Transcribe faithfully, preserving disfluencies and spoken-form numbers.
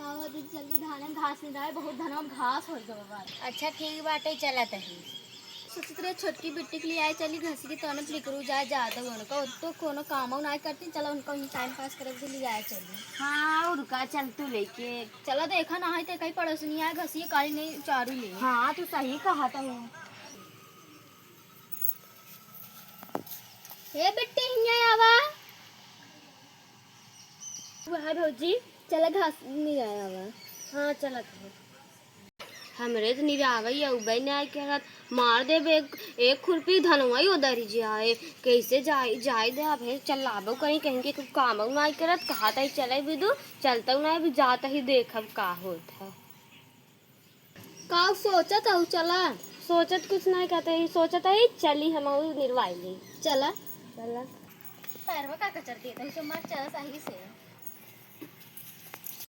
आवा दीदी, चल के धान में घास निराए, बहुत धनवा में घास होइ गवा बा। अच्छा ठीक बाटे, चलत ही। सोचत रहे छोटकी बिट्टी के लिआए चली घसी के, तौने लिकरू जाए ज्यादा उनका, तो कोनो कामो नाहीं करती, चला उनका वहीं टाइम पास करे के लिआए चली। हाँ, और का, चल तू लेके। चला देखा ना है तो कहीं पड़ोसनी आए घसी काली नहीं चारू ले। हाँ, तू सही कहत हूँ। हे बिट्टी, हियाँ आवा। वाह भौजी, चला घास निराए आवा। हाँ, चलत हूँ। हमरे तो निरावई अउबे नाहीं करत, मार देबे एक, एक खुरपी धनवा ही उधर ही जाए। कैसे जाए, जाए दे अब, हे चलाबो कहीं, कहीं के काम नाहीं करत, कहा तही चले बिदु, चलतउ नाहीं, अभी जात ही देखब का होत है। का सोचत हऊ, चला। सोचत कुछ नाहीं कहत ही, सोचत ही चली हम निरवाई ली। चला। चला। पैरवा का कचर देत हऊ, चुम्मा चला सही से।